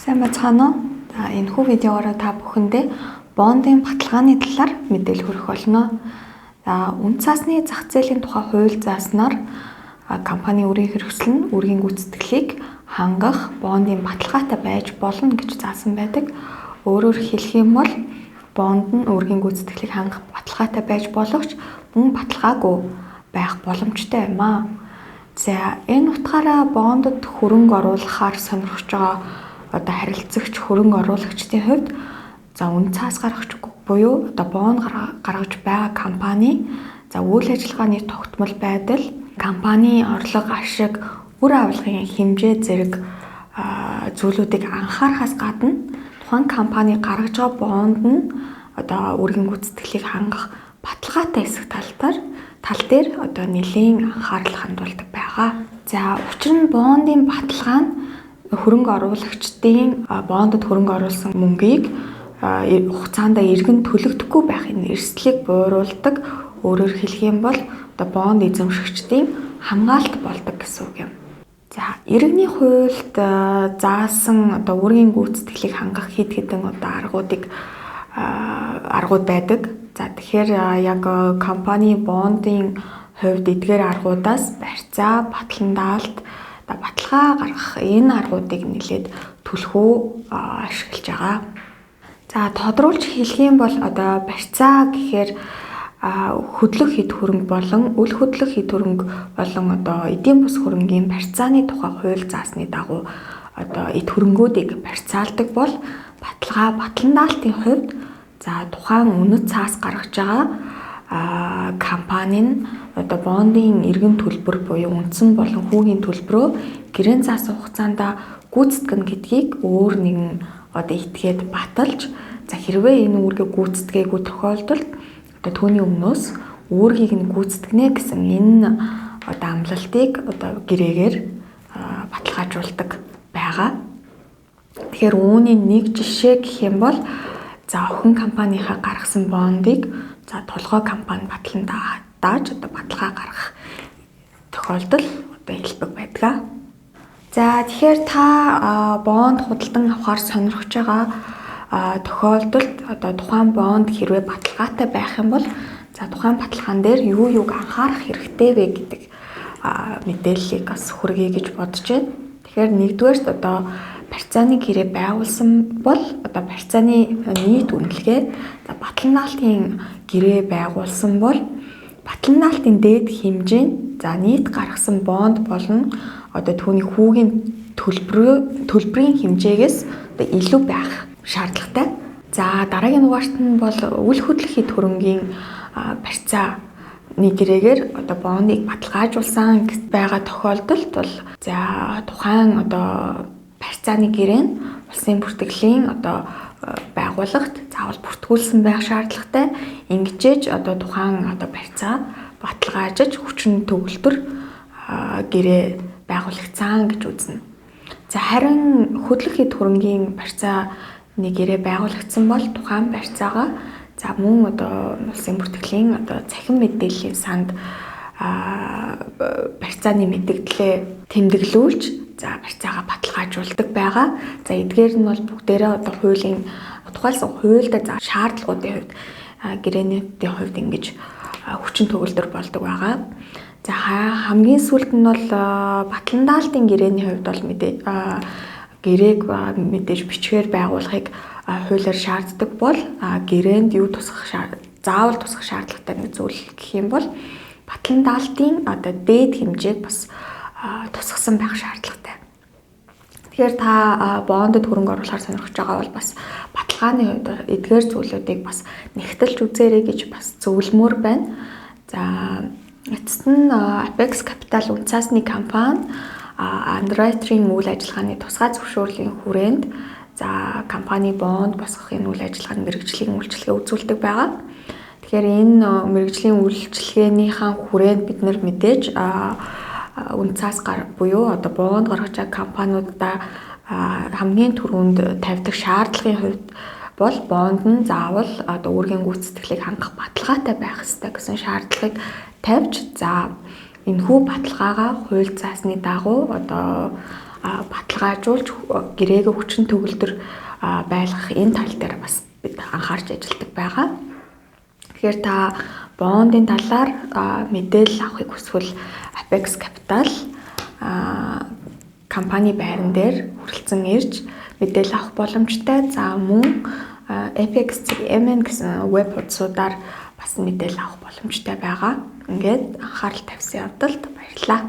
Сайн байцгаана уу? За, энэхүү видеогоор та бүхэндээ бондын баталгааны талаар мэдээлэл хүргэх болно. За, үнэ цаасны зах зээлийн тухай хууль зааснаар компани үрийн хэрэгсэл нь үргийн гүйцэтгэлийг хангах бондын баталгаатай байж болно гэж заасан байдаг. Өөрөөр хэлэх юм бол бонд нь үргийн гүйцэтгэлийг хангах баталгаатай байж боловч мөн баталгаагүй байх боломжтой юм аа. За, энэ утгаараа бондод хөрөнгө оруулахаар сонирхож байгаа одоо харилцагч хөрөнгө оруулагчдын хувьд, за, үнэ цаас гаргах буюу одоо бонд гаргаж байгаа компани, за, үйл ажиллагааны тогтмол байдал, компанийн орлого, ашиг, үр авлагын хэмжээ зэрэг зүйлүүдийг анхаарахаас гадна тухайн компани гаргаж байгаа бонд нь одоо үргийн гүйцэтгэлийг хангах баталгаатай хэсэг тал дээр одоо нэлээн анхаарал хандуулдаг байгаа. За, учир нь бондын баталгаа нь хөрөнгө оруулагчдын бондод хөрөнгө оруулсан мөнгийг хугацаанд эргэн төлөгдөхгүй байх энэ эрсдлийг бууруулдаг. Өөрөөр хэлэх юм бол одоо бонд эзэмшигчдийн хамгаалалт болдог гэсэн үг юм. За, иргэний хуульд заасан одоо үүргийн гүйцэтгэлийг хангах хэд хэдэн одоо аргууд байдаг. За, тэгэхээр яг компани бондын хувьд эдгээр аргуудаас барьцаа, батлан даалт, баталгаа гаргах энэ аргуудыг нэлээд түлхүү ашиглаж байгаа. За, тодруулж хэлэх юм бол одоо барьцаа гэхээр хөдлөх хэд хөрөнгө болон үл хөдлөх хэд хөрөнгө болон одоо эдийн бус хөрөнгийн барьцааны тухай хууль заасны дагуу одоо эд хөрөнгүүдийг барьцаалдаг бол баталгаа, батлан даалтын хувьд, за, тухайн үнэт цаас гаргаж байгаа компани нь одоо бондын эргэн төлбөр буюу үндсэн болон хүүгийн төлбөрөө гэрээн заасан хугацаанд гүйцэтгэнэ гэдгийг өөр нэгэн одоо этгээд баталж, за, хэрвээ энэ үүргээ гүйцэтгээгүй тохиолдолд одоо түүний өмнөөс үүргийг нь гүйцэтгэнэ гэсэн энэ одоо амлалтыг одоо гэрээгээр баталгаажуулдаг байгаа. Тэгэхээр үүний нэг жишээ гэх юм бол, за, охин компанийнхаа гаргасан бондыг, за, толгой компани батлан дааж одоо баталгаа гаргах тохиолдол одоо элбэг байдаг. За, тэгэхээр та бонд худалдан авахар сонирхож байгаа тохиолдолд одоо тухайн бонд хэрвээ баталгаатай байх юм бол, за, тухайн баталгаан дээр юу юуг анхаарах хэрэгтэй вэ гэдэг мэдээллийг бас хүргэе гэж бодож байна. Тэгэхээр нэгдүгээрт одоо барьцааны гэрээ байгуулсан бол одоо барьцааны нийт үнэлгээ, за, батлан даалтын гэрээ байгуулсан бол батлан даалтын дээд хэмжээ нь, за, нийт гаргасан бонд болон одоо түүний хүүгийн төлбөрийн хэмжээгээс одоо илүү байх шаардлагатай. За, дараагийн дугаарт нь бол үл хөдлөх хэд хөрөнгийн барьцааны гэрээгээр одоо бондыг баталгаажуулсан байгаа тохиолдолд бол, за, тухайн одоо барьцааны гэрээ нь улсын бүртгэлийн одоо байгууллагт заавал бүртгүүлсэн байх шаардлагатай. Ингэжээж одоо тухайн одоо барьцаа баталгаажиж хүчин төгөлдөр гэрээ байгуулагдсан гэж үзнэ. За, харин хөдлөх хэд хөрөнгийн барьцааны гэрээ байгуулагдсан бол тухайн барьцаагаа, за, мөн одоо улсын бүртгэлийн одоо цахим мэдээллийн санд барьцааны мэдэгдлээ тэмдэглүүлж, за, барьцаагаа баталгаажуулдаг байгаа. За, эдгээр нь бол бүгдээрээ одоо хуулийн тухайлсан хуульд за шаардлагуудын хувьд, гэрээнүүдийн хувьд ингэж хүчин төгөлдөр болдог байгаа. За, хамгийн сүүлд нь бол батлан даалтын гэрээний хувьд бол мэдээ гэрээг мэдээж бичгээр байгуулахыг хуулиар шаарддаг бол гэрээнд юу тусгах, заавал тусгах шаардлагатай нэг зүйл гэх юм бол батлан даалтын одоо дээд хэмжээг бас тусгасан байх шаардлагатай. Тэгэхээр та бондод хөрөнгө оруулахар сонирхож байгаа бол бас баталгааны хувьд эдгээр зүйлүүдийг бас нэгтэлж үзээрэй гэж бас зөвлөмөр байна. За, эцэст нь Apex Capital үнэ цаасны компани underwriting үйл ажиллагааны тусгай зөвшөөрлийн хүрээнд, за, компани бонд босгохын үйл ажиллагааны мэргэжлийн үйлчилгээ үзүүлдэг байгаа. Тэгэхээр энэ мэргэжлийн үйлчилгээнийхээ хүрээнд бид нар мэдээж үнэ цаас гар буюу одоо бонд гаргаж байгаа компаниудаа хамгийн түрүүнд тавьдаг шаардлагын хувьд бол бонд нь заавал одоо үүргийн гүйцэтгэлийг хангах баталгаатай байх ёстой гэсэн шаардлагыг тавьж, за, энэхүү баталгаагаа хууль заасны дагуу одоо баталгаажуулж гэрээгээ хүчин төгөлдөр байлгах энэ тал дээр бас бид анхаарч ажилладаг байгаа. Тэгэхээр та бондын талаар мэдээлэл авахыг хүсвэл Apex Capital компани байран дээр хүрэлцэн ирж мэдээлэл авах боломжтой. За, мөн Apex.mn гэсэн веб хуудасуудаар бас мэдээлэл авах боломжтой байгаа. Ингээд анхаарал тавьсан явдалд баярлалаа.